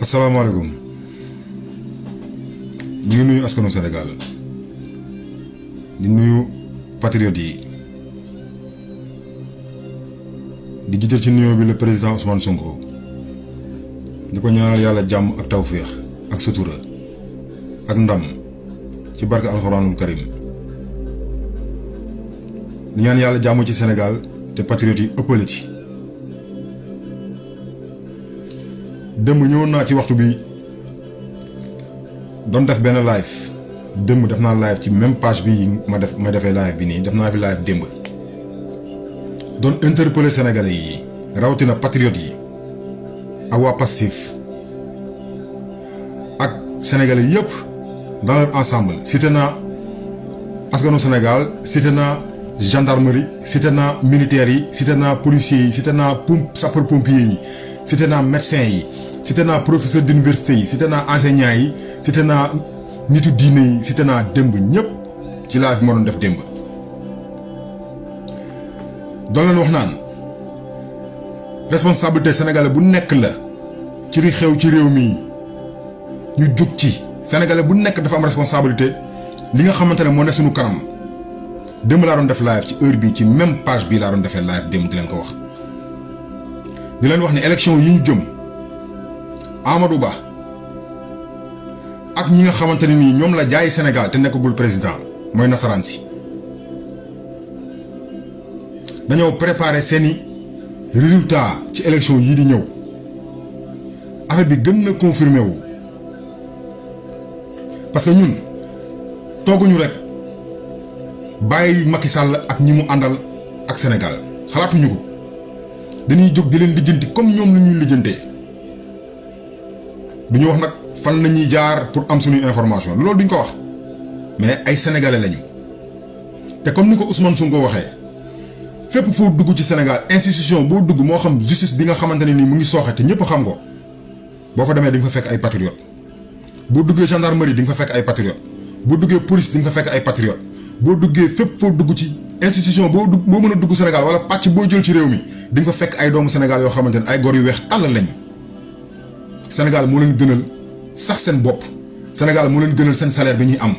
asalaamaaleykum ñu ngi nuyu askanu Sénégal di nuyu patriotes yi di jiital ci nuyoo bi le président Ousmane Sonko di ko ñaanal yàlla jàmm ak tawféex ak sutura ak ndam ci barke alxuraanul karim di ñaan yàlla jàmm ci Sénégal te patriotes yi ëppale ci. démb ñëwoon naa ci waxtu bi doon def benn live démb def naa live ci même page bi ma defee live bi nii def naa fi live démb doon interpeller sénégalais yi rawatina patriotes yi ak waa Pastef ak sénégalais yëpp dans leur ensemble cité naa askanu Sénégal cité naa gendarmerie cité naa militaires yi cité naa policiers yi cité naa sapeur pompier yi cité naa médecins yi cité naa professeur d'université yi cité naa enseignants yi cité naa nitu diine yi cité naa démb ñëpp ci live ma doon def démb doon leen wax naan responsabilité sénégalais bu nekk la ci li xew ci réew mi ñu jóg ci sénégalais bu nekk dafa am responsabilité li nga xamante ne moo ne suñu kanam démb laa doon def live ci heure bii ci même page bii laa doon defee live démb di leen ko wax di leen wax ne élection yi ñu jëm Amadou Ba ak ñi nga xamante ne nii ñoom la jaay Sénégal te nekkagul président mooy nasaraan si dañoo préparer seeni résultat ci élection yii di ñëw affaire bi gën na confirmé wu parce que ñun tooguñu rek bàyyi Macky Sall ak ñi mu àndal ak Sénégal xalaatuñu ko dañuy jóg di leen lijjanti comme ñoom lu ñuy lijjantee duñu wax nag fan la ñuy jaar pour am suñuy information loolu duñ ko wax mais ay sénégalais lañu te comme ni ko Ousmane Sonko waxee fépp foo dugg ci Sénégal institution boo dugg moo xam justice bi nga xamante ne nii mu ngi sooxe te ñëpp xam ko boo fa demee di nga fa fekk ay patriotes boo duggee gendarmerie di nga fa fekk ay patriotes boo duggee police di nga fa fekk ay patriotes boo duggee fépp foo dugg ci institution boo mën a dugg Sénégal wala pàcc boo jël ci réew mi di nga fa fekk ay doomu Sénégal yoo xamante ne ay gor yu weex tàll lañu Sénégal moo leen gënal sax seen bopp Sénégal moo leen gënal seen salaire bi ñuy am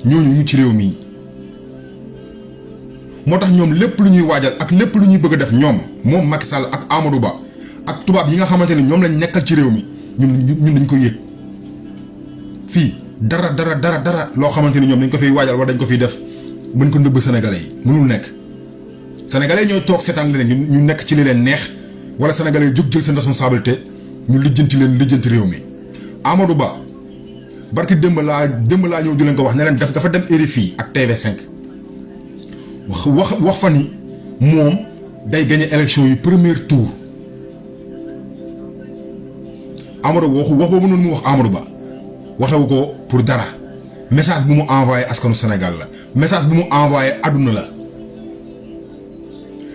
ñooñu ñu ci réew mi moo tax ñoom lépp lu ñuy waajal ak lépp lu ñuy bëgg a def ñoom moom Macky Sall ak Amadou Ba ak tubaab yi nga xamante ne ñoom lañ nekkal ci réew mi ñun dañ ko yëg fii dara loo xamante ni ñoom dañ ko fiy waajal wala dañ ko fiy def mën ko nëbb sénégalais yi mënul nekk sénégalais ñooy toog seetaan leneen ñu nekk ci li leen neex wala sénégalais yi jóg jël seen responsabilité ñu lijjanti réew mi. Amadou Ba barki démb laa ñëw di leen ko wax ne leen dafa dem RFI ak TV5 wax fa ni moom day gagné élection yi premier tour Amadou Ba wax boobu noonu mu wax Amadou Ba waxewu ko pour dara message bu mu envoyé askanu Sénégal la message bu mu envoyé àdduna la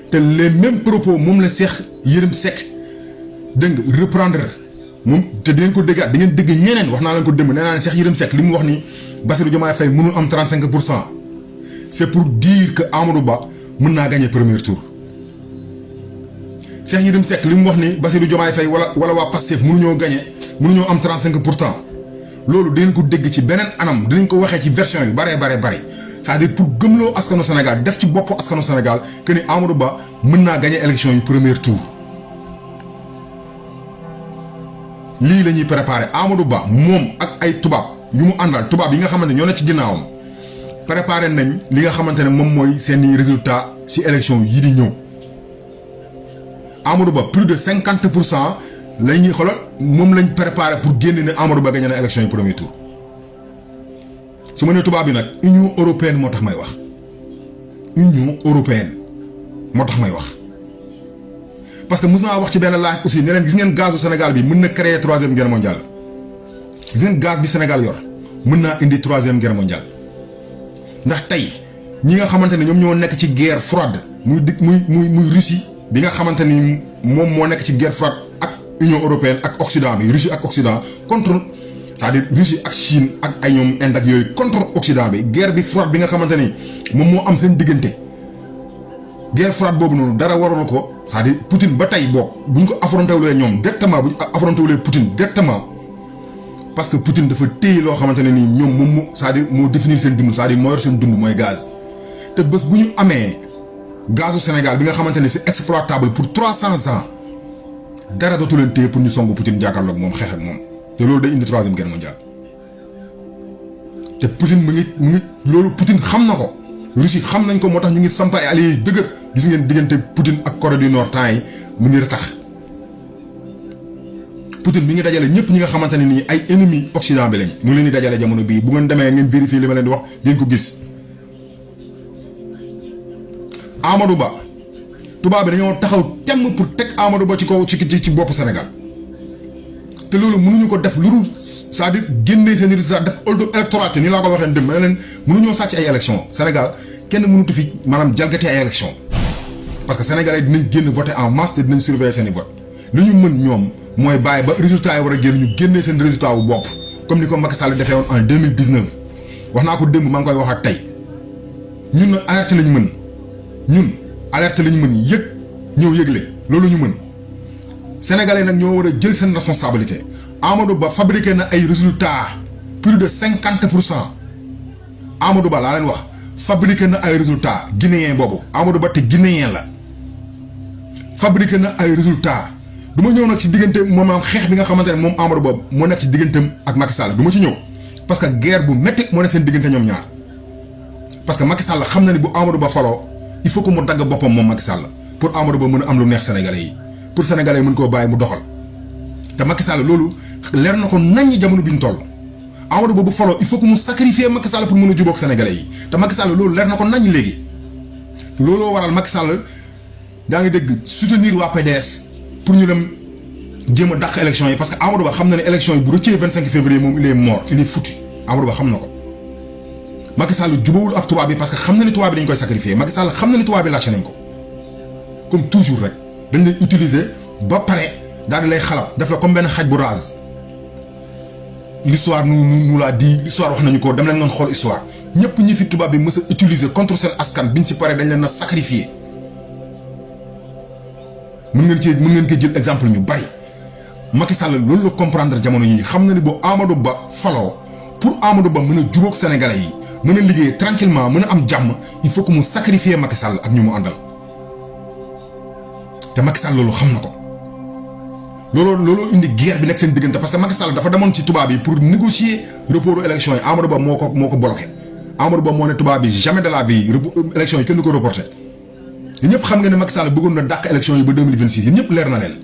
te les mêmes propos moom la Cheikh Yérim Seck dégg nga reprendre moom te di ngeen ko déggaat di ngeen dégg ñeneen wax naa leen ko démb nee naa ne Cheikh Yérim Seck li mu wax ni Bassirou Diomaye Faye mënul am 35%. c'est pour dire que Amadou Ba mën naa gagner premier tour Cheikh Yérim Seck li mu wax ni Bassirou Diomaye Faye wala waa Pastef mënuñoo am 35%. loolu dinañ ko dégg ci beneen anam dinañ ko waxee ci version yu bare c'est-à-dire pour gëmloo askanu Sénégal def ci bopp askanu Sénégal que ni Amadou Ba mën naa gagner élection yu premier tour. lii la ñuy préparé Amadou Ba moom ak ay tubaab yu mu àndal tubaab yi nga xamante ne ñoo ne ci ginnaawam préparé nañ li nga xamante ne moom mooy seeni résultat ci élection yi di ñëw Amadou Ba plus de 50% la ñuy xoolal moom lañ préparé pour génne ne Amadou Ba gagné na élection yi premier tour su ma nee tubaab bi nag Union européenne moo tax may wax Union européenne moo tax may wax. parce que mos naa wax ci benn live aussi ne leen gis ngeen gazu Sénégal bi mën na créer 3e guerre mondiale gis ngeen gaz bi Sénégal yor mën naa indi 3e guerre mondiale ndax tey ñi nga xamante ne ñoom ñoo nekk ci guerre froide muy Russie bi nga xamante ni moom moo nekk ci guerre froide ak Union européenne ak Occident bi Russie ak Occident contre c'est-à-dire Russie ak Chine ak ay ñoom Inde ak yooyu contre Occident bi guerre bi froide bi nga xamante ni moom moo am seen diggante guerre froide boobu noonu dara waralu ko c'est-à-dire Poutine ba tey boog bu ñu ko affronté wulee ñoom directement bu ñu affronté wulee Poutine directement parce que Poutine dafa téye loo xamante ne nii ñoom moom mu c'est-à-dire moo définir seen dund c'est-à-dire moo yor seen dund mooy gaz te bés bu ñu amee gazu Sénégal bi nga xamante ne c'est exploitable pour 300 ans dara dootu leen téye pour ñu songu Poutine jàkkaarloog moom xeex ak moom te loolu day indi troisième guerre mondiale te Poutine mu ngi loolu Poutine xam na ko Russie xam nañ ko moo tax ñu ngi samp ay alliés yu dëgër gis ngeen diggante Poutine ak Corée du Nord temps yi mu ngi retax Poutine mi ngi dajale ñëpp ñi nga xamante ne nii ay ennemis Occident bi lañ mu ngi leen di dajale jamono bii bu ngeen demee ngeen vérifier li ma leen di wax di ngeen ko gis. Amadou Ba tubaab bi dañoo taxaw temm pour teg Amadou Ba ci kaw ci bopp Sénégal te loolu mënuñu ko def lu dul c'est-à-dire génnee seen résultat def hold up électoral te ni laa ko waxee dem ma leen mënuñoo sàcc ay élections Sénégal kenn mënutu fi maanaam jalgati ay élections parce que sénégalais dinañ génn voter en masse te dinañ surveiller seen i vote li ñu mën ñoom mooy bàyyi ba résultat yi war a génn ñu génnee seen résultat wu bopp comme ni ko Macky Sall defee woon en 2019 wax naa ko démb maa ngi koy wax ak tey ñun nag alerte lañ mën ñun alerte lañ mën yëg ñëw yëgle loolu ñu mën sénégalais nag ñoo war a jël seen responsabilité Amadou Ba fabriqué na ay résultats plus de 50%. Amadou Ba laa leen wax fabriqué na ay résultats guinéen boobu Amadou Ba te guinéen la fabriqué na ay résultats du ma ñëw nag ci diggante moom am xeex bi nga xamante ne moom Amadou Ba moo nekk ci digganteem ak Macky Sall du ma ci ñëw parce que guerre bu métti moo nekk seen diggante ñoom ñaar parce que Macky Sall xam na ni bu Amadou Ba faloo il faut que mu dagg boppam moom Macky Sall pour Amadou Ba mën a am lu neex sénégalais yi pour sénégalais yi mën koo bàyyi mu doxal te Macky Sall loolu leer na ko naññi jamono bi ñu toll Amadou Ba bu faloo il faut que mu sacrifier Macky Sall pour mën a jubóog sénégalais yi te Macky Sall loolu leer na ko naññ léegi looloo waral Macky Sall daa ngi dégg soutenir waa PDS pour ñu dem jéem a dàq élection yi parce que Amadou Ba xam na ne élection yi bu rëccee 25 février moom il est mort il est foutu Amadou Ba xam na ko Macky Sall jubóowul ak tubaab bi parce que xam na ni tubaab bi dañ koy sacrifier Macky Sall xam na ni tubaab bi lâché nañ ko comme toujours rek dañ lay utiliser ba pare daal di lay xalab def la comme benn xaj bu rase l'histoire nous l'a dit l'histoire wax nañu ko dem leen noon xool histoire ñëpp ñi fi tubaab bi mës a utiliser contre seen askan biñ ci pare dañ leen a sacrifier mën ngeen cee jël exemple ñu bari Macky Sall loolu la comprendre jamono yi xam na ni bu Amadou Ba faloo pour Amadou Ba mën a jubóog sénégalais yi mën a liggéey tranquillement mën a am jàmm il faut que mu sacrifier Macky Sall ak ñu mu àndal te Macky Sall loolu xam na ko looloo indi guerre bi nekk seen diggante parce que Macky Sall dafa demoon ci tubaab yi pour négocier reportu élection yi Amadou Ba moo ko bloqué Amadou Ba moo ne tubaab bi jamais de la vie élection yi kenn du ko reporté yéen ñëpp xam nga ne Macky Sall bëggoon na dàq élection yi ba 2026 yéen ñëpp leer na leen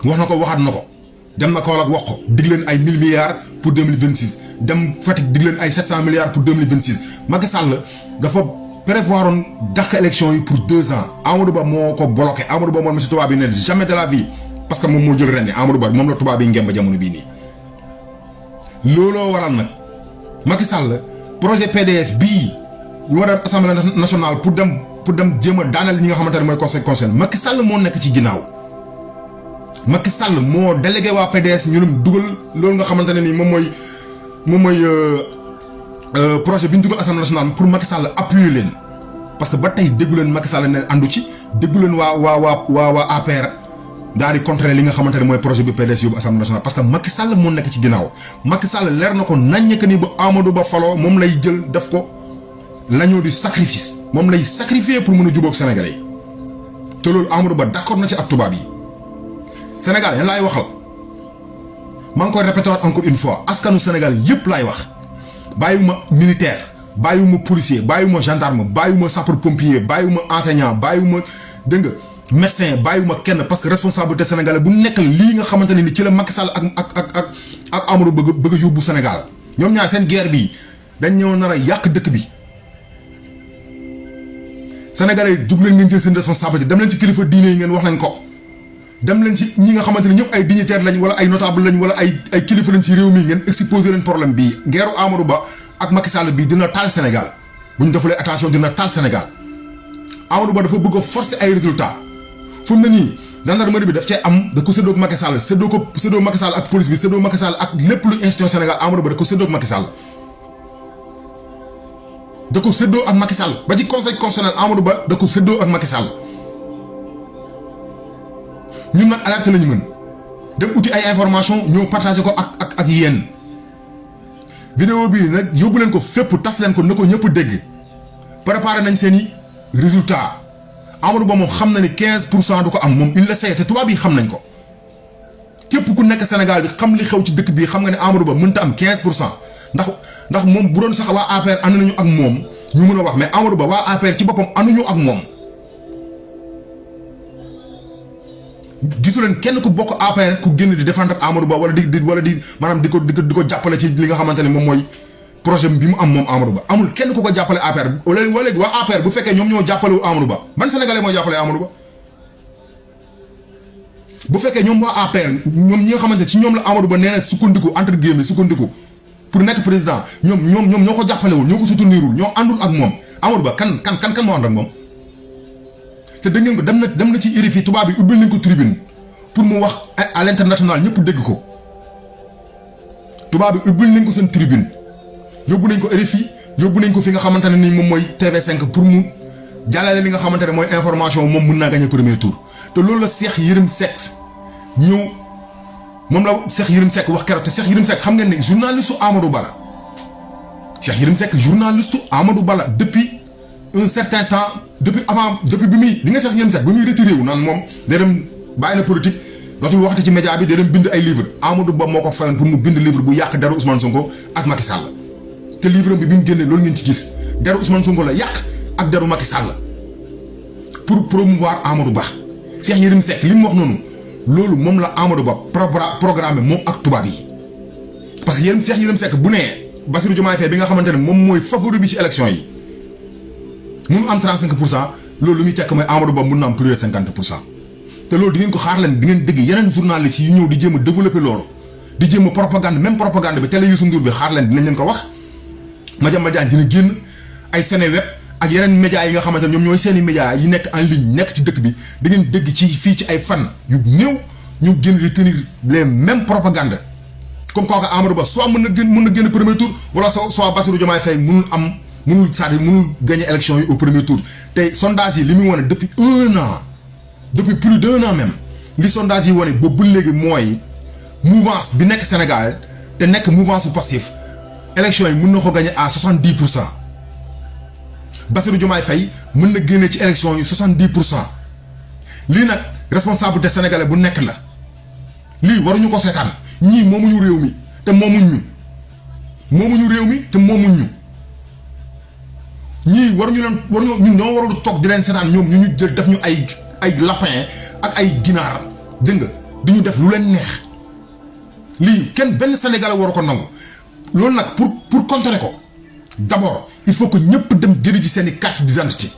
wax na ko waxaat na ko dem na Kaolack wax ko dig leen ay 1000 milliards pour 2026 dem Fatick dig leen ay 700 milliards pour 2026 Macky Sall dafa prévoir woon dàq élection yi pour 2 ans Amadou Ba moo ko bloqué Amadou Ba moom monsieur tubaab bi ne jamais de la vie parce que moom moo jël ren ni Amadou Ba moom la tubaab yi ngemb jamono bii nii. looloo waral nag Macky Sall projet PDS bii ñu war a assemblée nationale pour dem jéem a daaneel ñi nga xamante ne mooy conseil constitutionnel Macky Sall moo nekk ci ginnaaw. Macky Sall moo délégué waa PDS ñu leen dugal loolu nga xamante ne ni moom mooy projet bi ñu dugal assemblée nationale pour Macky Sall appuyer leen parce que ba tey déggu leen Macky Sall ne àndu ci déggu leen waa APR daal di contrer li nga xamante ne mooy projet bi PDS yóbbu assemblée nationale parce que Macky Sall moo nekk ci ginnaaw Macky Sall leer na ko naññ que ni ba Amadou Ba faloo moom lay jël def ko l'agneau du sacrifice moom lay sacrifier pour mën a jubóog Sénégalais yi te loolu Amadou Ba d'accord na ci ak tubaab yi. Sénégal yan laay waxal maa ngi koy répéter encore une fois askanu Sénégal yëpp laay wax bàyyiwuma militaire bàyyiwuma policier bàyyiwuma gendarme bàyyiwuma sapeur pompier bàyyiwuma enseignant bàyyiwuma dégg nga médecin bàyyiwuma kenn parce que responsabilité sénégalais bu nekk lii nga xamante ne ni ci la Macky Sall ak Amadou bëgg a yóbbu Sénégal ñoom ñaar seen guerre bi dañ ñëw nar a yàq dëkk bi sénégalais yi jug leen ngeen jël seen responsabilité dem leen ci kilifa diine yi ngeen wax leen ko. dem leen ci ñi nga xamante ne ñëpp ay dignitaire lañ wala ay notable lañ wala ay kilifa lañ ci réew mi ngeen exposer leen problème bii guerre Amadou Ba ak Macky Sall bii dina taal Sénégal bu ñu defulee attention dina taal Sénégal Amadou Ba dafa bëgg a forcer ay résultats fu mu ne nii gendarmerie bi daf cee am da ko séddoo ak Macky Sall séddoo Macky Sall ak police bi séddoo Macky Sall ak lépp lu institution Sénégal Amadou Ba da ko séddoo ak Macky Sall da ko séddoo ak Macky Sall ba ci conseil constitutionnel Amadou Ba da ko séddoo ak Macky Sall ñun nag alerte lañu mën dem uti ay information ñëw partager ko ak yéen vidéo bii nag yóbbu leen ko fépp tas leen ko na ko ñëpp dégg préparé nañ seeni résultat Amadou Ba moom xam na ni 15% du ko am moom il le sait te tubaab yi xam nañ ko képp ku nekk Sénégal bi xam li xew ci dëkk bii xam nga ne Amadou Ba mënta am 15% ndax moom bu doon sax waa APR ànd nañu ak moom ñu mën a wax mais Amadou Ba waa APR ci boppam ànduñu ak moom gisu leen kenn ku bokk APR ku génn di défendre Amadou Ba wala di maanaam di ko jàppale ci li nga xamante ne moom mooy projet bi mu am moom Amadou Ba amul kenn ku ko jàppale APR wala waa APR bu fekkee ñoom ñoo jàppale Amadou Ba ban sénégalais mooy jàppale Amadou Ba bu fekkee ñoom waa APR ñoom ñi nga xamante ne ci ñoom la Amadou Ba nee na sukkandiku entre guillemets sukkandiku pour nekk président ñoom ñoo ko jàppalewul ñoo ko soutenirul ñoo àndul ak moom Amadou Ba kan moo ànd ak moom te dégg ngeen ko dem na ci RFI tubaab bi ubbil nañ ko tribune pour mu wax à l'international ñëpp dégg ko tubaab bi ubbil nañ ko seen tribune yóbbu nañ ko RFI yóbbu nañ ko fi nga xamante ne ni moom mooy TV5 pour mu jàllale li nga xamante ne mooy information moom mën naa gagner premier tour te loolu la Cheikh Yérim Seck ñëw moom la Cheikh Yérim Seck wax keroog te Cheikh Yérim Seck xam ngeen ne journaliste Amadou Ba la Cheikh Yérim Seck journaliste Amadou Ba la depuis un certain temps depuis bi muy di nga Cheikh Yérim Seck ba muy retiré wu naan moom day dem bàyyi na politique dootul waxati ci média bi day dem bind ay livre Amadou Ba moo ko fayoon pour mu bind livre bu yàq deru Ousmane Sonko ak Macky Sall te livre bi mu génnee loolu ngeen ci gis deru Ousmane Sonko la yàq ak deru Macky Sall pour promouvoir Amadou Ba Cheikh Yérim Seck li mu wax noonu loolu moom la Amadou Ba programme moom ak tubaab yi parce que Cheikh Yérim Seck bu nee Bassirou Diomaye Faye bi nga xamante ne moom mooy favori bi ci élection yi mun am 35% loolu lu muy tekk mooy Amadou Ba mun na am plus de 50% te loolu di ngeen ko xaar leen di ngeen dégg yeneen journalistes yi ñëw di jéem a développer loolu di jéem a propagande même propagande bi télé Youssou Ndour bi xaar leen dinañ leen ko wax Madiambal Diagne dina génn ay Seneweb ak yeneen médias yi nga xamante ne ñoom ñooy seeni médias yi nekk en ligne nekk ci dëkk bi da ngeen dégg ci fii ci ay fan yu néew ñu génn di tenir les mêmes propagandes comme kooku Amadou Ba soit mën na génn premier tour wala soit Bassirou Diomaye Faye mënul c'est-à-dire mënul gagner élection yi au premier tour te sondage yi li muy wane depuis un an depuis plus d'un an même li sondage yi wane boobu ba léegi mooy mouvance bi nekk Sénégal te nekk mouvance bu passif élection yi mën na ko gagner à 70%. Bassirou Diomaye Faye mën na génne ci élection yi 70%. lii nag responsabilité sénégalais bu nekk la lii waruñu ko seetaan ñii moomuñu réew mi te moomuñ ñu ñii ñun ñoo warul toog di leen seetaan ñoom ñu jël def ñu ay lapin ak ay ginaar dégg nga di ñu def lu leen neex lii benn sénégalais waru ko nangu loolu nag pour contrer ko d'abord il faut que ñëpp dem jëri ji seen i carte d'identité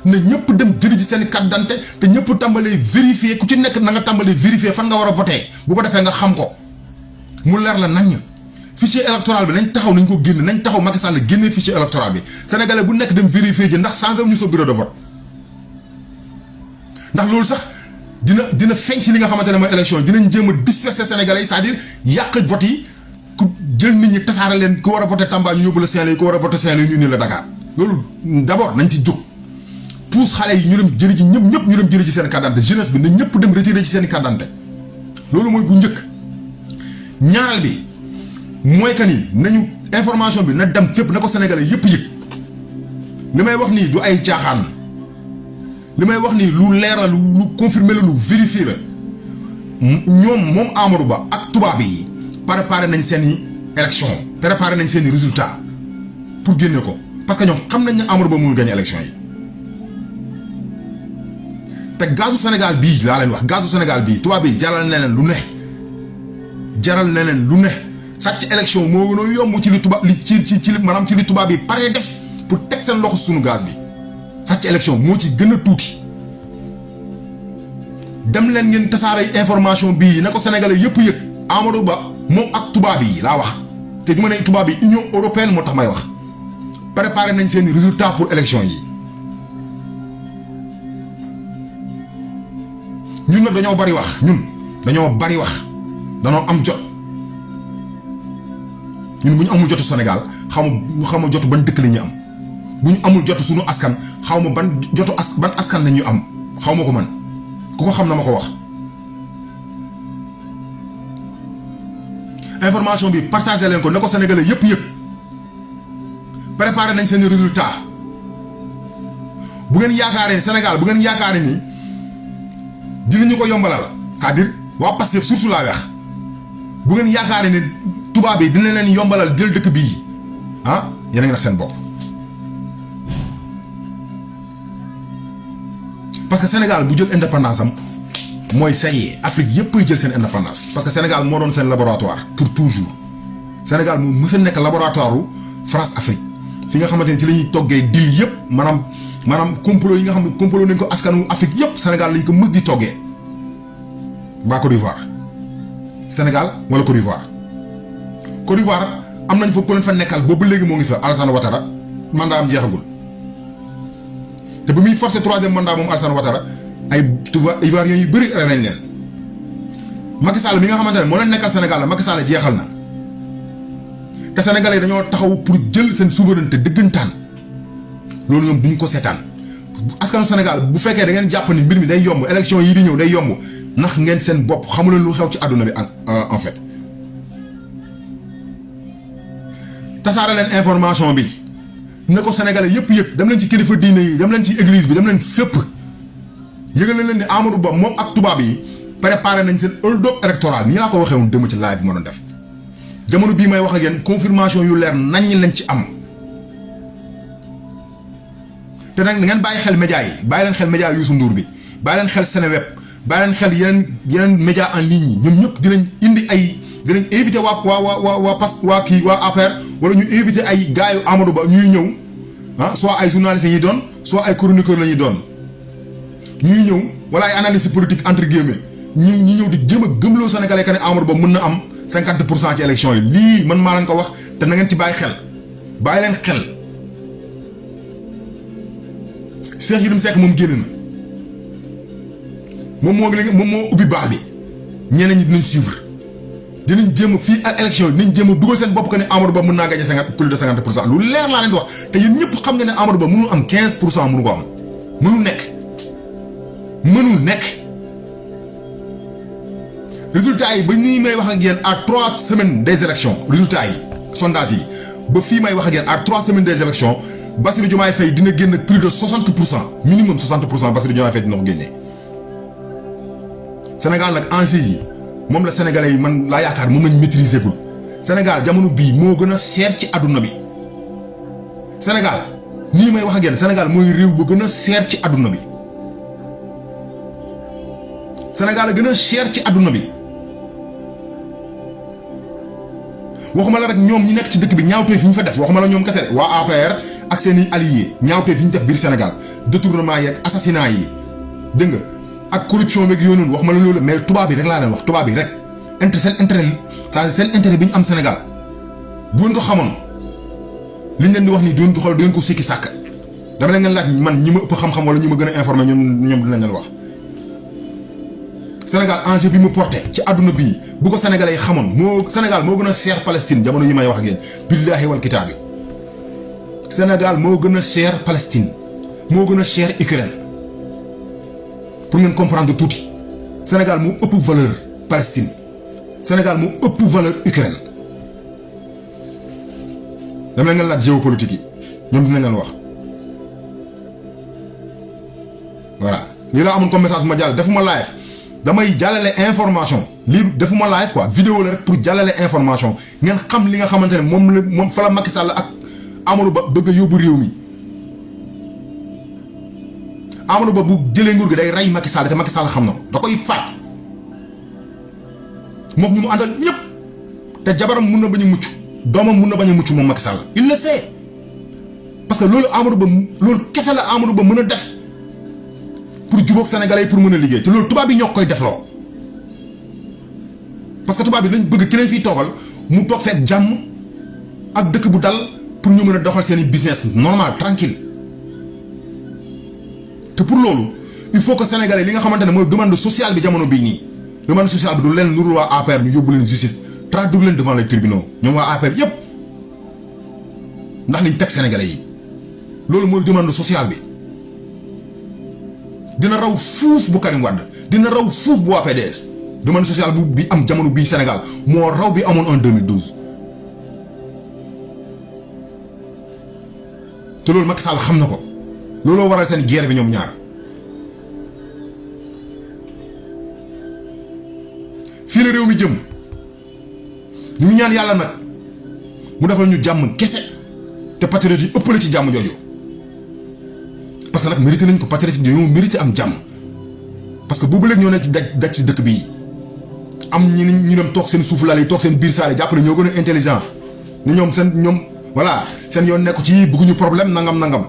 ne ñëpp dem jëri ji seen i carte d'identité te ñëpp tàmbalee vérifier ku ci nekk na nga tàmbalee vérifier fan nga war a voter bu ko defee nga xam ko mu leer la nañ fichier électoral bi nañ taxaw nañ ko génn nañ taxaw Macky Sall génnee fichier électoral bi sénégalais bu nekk dem vérifier ji ndax changé wuñu sa bureau de vote ndax loolu sax dina feeñ ci li nga xamante ne mooy élection yi dinañ jéem a disperser sénégalais yi c'est-à-dire yàq vote yi ku jël nit ñi tasaare leen ku war a voter Tamba ñu yóbbu la Saint-Louis ku war a voter Saint-Louis ñu indi la Dakar loolu d'abord nañ ci jóg pousse xale yi ñu dem jëri ji ñëpp ñu dem jëri ji seen carte d'identité jeunesse bi na ñëpp dem retirer ci seen carte d'identité loolu mooy bu njëkk ñaareel bi mooy que ni nañu information bi na dem fépp na ko sénégalais yëpp yëg li may wax nii du ay caaxaan li may wax nii lu leer la lu confirmer la lu vérifier la moom Amadou Ba ak tubaab yi préparé nañ seen i élection préparé nañ seen i résultat pour génne ko parce que ñoom xam nañ ne Amadou Ba mënul gagner élection yi te gazu Sénégal bii laa leen wax gazu Sénégal bii tubaab yi jaral na leen lu ne sàcc élection moo gën a yomb ci li tubaab maanaam ci li tubaab yi paree def pour teg seen loxo sunu gaz bi sàcc élection moo ci gën a tuuti dem leen ngeen tasaare information bii na ko sénégalais yëpp yëg Amadou Ba moom ak tubaab yi laa wax te du ma ne tubaab yi Union européenne moo tax may wax préparé nañ seen résultat pour élection yi ñun nag dañoo bari wax dañoo am jot ñun bu ñu amul jotu Sénégal xaw ma jotu ban dëkk la ñu am bu ñu amul jotu suñu askan xaw ma ban askan la ñu am xaw ma ko man ku ko xam na ma ko wax information bi partagé leen ko ne ko sénégalais yëpp yëpp préparé nañ seen résultat bu ngeen yaakaaree ni Sénégal bu ngeen yaakaaree ni dinañu ko yombalal c'est-à-dire waa Pastef surtout laa wax bu ngeen yaakaaree ni tubaab yi dina leen yombalal jël dëkk bii ah yéen a ngi nax seen bopp. parce que Sénégal bu jël indépendance am mooy ça y est Afrique yëpp ay jël seen indépendance parce que Sénégal moo doon seen laboratoire pour toujours Sénégal moo mës a nekk laboratoire u France Afrique fi nga xamante ne ci la ñuy toggee dil yëpp maanaam complot yi nga xam ne complot nañ ko askanu Afrique yëpp Sénégal lañ ko mës di toggee ba Côte d'Ivoire Sénégal wala Côte d'Ivoire am nañ fa ku leen fa nekkal boobu léegi moo ngi fa Alassane Ouattara mandat am jeexagul te bu muy forcé 3e mandat moom Alassane Ouattara ay Ivoiriens yu bëri rey nañ leen Macky Sall mi nga xamante ne moo leen nekkal Sénégal la Macky Sall jeexal na te Sénégalais yi dañoo taxaw pour jël seen souveraineté dëggantaan loolu ñoom duñ ko seetaan askanu Sénégal bu fekkee da ngeen jàpp ni mbir mi day yomb élection yi di ñëw day yomb ndax ngeen seen bopp xamuleen lu xew ci àdduna bi en fait tasaare leen information bi ne ko Sénégalais yëpp dem leen ci kilifa diine yi dem leen ci église bi dem leen fépp yëgal leen ni Amadou Ba moom ak tubaab yi préparé nañ seen hold-up électoral nii laa ko waxee woon démb ci live bi ma doon def jamono bii may wax ak yéen confirmation yu leer nañ lañ ci am te nag ngeen bàyyi xel média yi bàyyi leen xel média Youssou Ndour bi bàyyi leen xel Seneweb bàyyi leen xel yeneen média en ligne yi ñoom ñëpp dinañ indi dinañ invité waa APR wala ñu invité ay gars yu Amadou Ba ñuy ñëw ah soit ay journalistes yi doon soit ay chroniqueurs la ñuy doon ñuy ñëw wala ay analyse politique entre guillemets ñi ñëw di jéem a gëmloo Sénégalais que ne Amadou Ba mën na am 50% ci élection yi lii man maa leen ko wax te na ngeen ci bàyyi leen xel Cheikh Yérim Seck moom génn na moom moo ubbi baal bi ñeneen ñi dinañ suivre dinañ jéem a fii ak élection yi dinañ jéem a dugal seen bopp que ne Amadou Ba mën naa gagné plus de 50% lu leer laa leen di wax te yéen ñëpp xam nga ne Amadou Ba mënul am 15% mënu ko am mënul nekk résultat yi ba nii may wax ak yéen à 3 semaines des élections résultats yi sondage yi ba fii may wax ak yéen à 3 semaines des élections Bassirou Diomaye Faye dina génn plus de 60% minimum 60% Bassirou Diomaye Faye dina ko génnee Sénégal nag enjeu yi moom la sénégalais yi man laa yaakaar moom lañ maîtriser gul Sénégal jamono bii moo gën a seer ci àdduna bi Sénégal nii may wax ak yéen Sénégal mooy réew ba gën a seer ci àdduna bi Sénégal a gën a cher ci àdduna bi waxuma la rek ñoom ñi nekk ci dëkk bi ñaawtee fi ñu fa def waxuma la ñoom kese waa APR ak seen i alliés ñaawtee fi ñu def biir Sénégal détournement yi ak assassinat yi dégg nga ak corruption beeg yooyu noonu waxuma la loolu mais tubaab bi rek laa leen wax tubaab bi rek seen intérêt bi ñu am Sénégal bu ngeen ko xamoon liñ leen di wax nii du ngeen ko sikki sàkk dama leen laaj man ñi ma ëpp xam-xam wala ñi ma gën a informé ñoom dinañ leen wax. Sénégal enjeu bi mu porté ci àdduna bii bu ko sénégalais yi xamoon Sénégal moo gën a cher Palestine jamono yi may wax ak yéen billaahi wal kitaabi Sénégal moo gën a cher Palestine moo gën a cher Ukraine pour ngeen comprendre tuuti Sénégal moo ëpp valeur Palestine Sénégal moo ëpp valeur Ukraine dama leen laaj géopolitique yi ñoom dinañ leen wax voilà lii laa amoon comme message bu ma jàll defuma live damay jàllale information lii defuma live quoi vidéo la rek pour jàllale information ngeen xam li nga xamante ne moom fa la Macky Sall ak Amadou Ba bëgg a yóbbu réew mi Amadou Ba bu jëlee nguur gi day rey Macky Sall te Macky Sall xam na ko da koy faat moom ñu mu àndal ñëpp te jabaram mun na bañ a mucc doomam mun na bañ a mucc moom Macky Sall il le sait parce que loolu Amadou Ba loolu kese la Amadou Ba mën a def pour jubóog sénégalais pour mën a liggéey te loolu tubaab bi ñoo koy defloo parce que tubaab bi lañ bëgg ki leen fiy toogal mu toog fekk jàmm ak dëkk bu dal pour ñu mën a doxal seen i business normal tranquille te pour loolu il faut que sénégalais li nga xamante ne mooy demande sociale bi jamono bii nii demande sociale bi du leen nurul waa APR ñu yóbbu leen justice traduire leen devant les tribunaux ñoom waa APR yépp ndax liñ teg sénégalais yi loolu mooy demande sociale bi. dina raw fuuf bu Karim Wade dina raw fuuf bu waa PDS demande sociale bi am jamono bii Sénégal moo raw bi amoon en 2012 te loolu Macky Sall xam na ko looloo waral seen guerre bi ñoom ñaar fii la réew mi jëm ñu ngi ñaan yàlla nag mu defal ñu jàmm kese te patriote yi ëppale ci jàmm jooju parce que nag mérité nañ ko patriote yi ñoo mérité am jàmm parce que boobu léegi ñoo nekk ci daj ci dëkk bii am ñu dem toog seen suuf lal yi toog seen biir saal yi jàppale ñoo gën a intelligent ni ñoom voilà seen yoon nekku ci bëgguñu problème nangam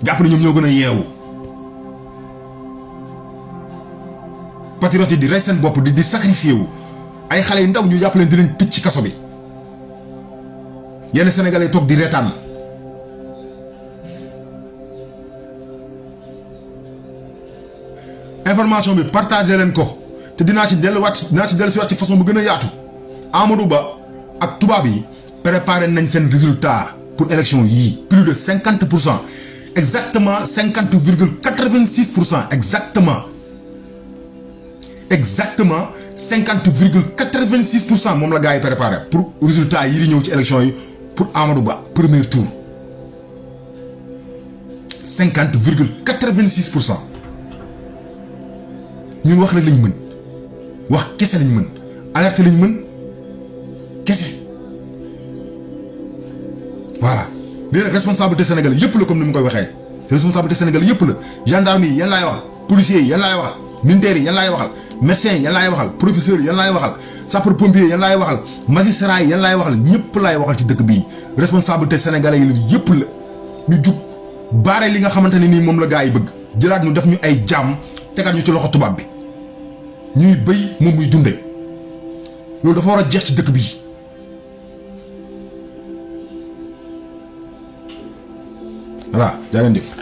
jàppale ñoom ñoo gën a yeewu patriote yi di rey seen bopp di sacrifié wu ay xale yu ndaw ñu jàpp leen di leen tëj ci kaso bi yenn sénégalais toog di reetaan information bi partagé leen ko te dinaa ci dellusiwaat ci façon bu gën a yaatu Amadou Ba ak tubaab yi préparé nañ seen résultat pour élection yii plus de 50% exactement 50,86% exactement 50,86% moom la gars yi préparé pour résultat yi di ñëw ci élection yi pour Amadou Ba premier tour 50,86%. ñun wax rek lañ mën wax kese lañ mën alerte lañ mën kese voilà léegi nag responsabilité Sénégal yëpp la comme ni mu koy waxee responsabilité Sénégal yëpp la gendarme yi yan laay waxal policiers yi yan laay waxal militaires yi yan laay waxal médecins yi yan laay waxal professeurs yi yan laay waxal sapeur pompier yan laay waxal magistrat yi yan laay waxal ñëpp laay waxal ci dëkk bii responsabilité sénégalais yi yëpp la ñu jug baare li nga xamante ne nii moom la gaa yi bëgg jëlaat ñu def ñu ay jaam tegaat ñu ci loxo tubaab bi ñuy béy moom muy dunde loolu dafa war a jeex ci dëkk bii voilà jaa ngeen jëf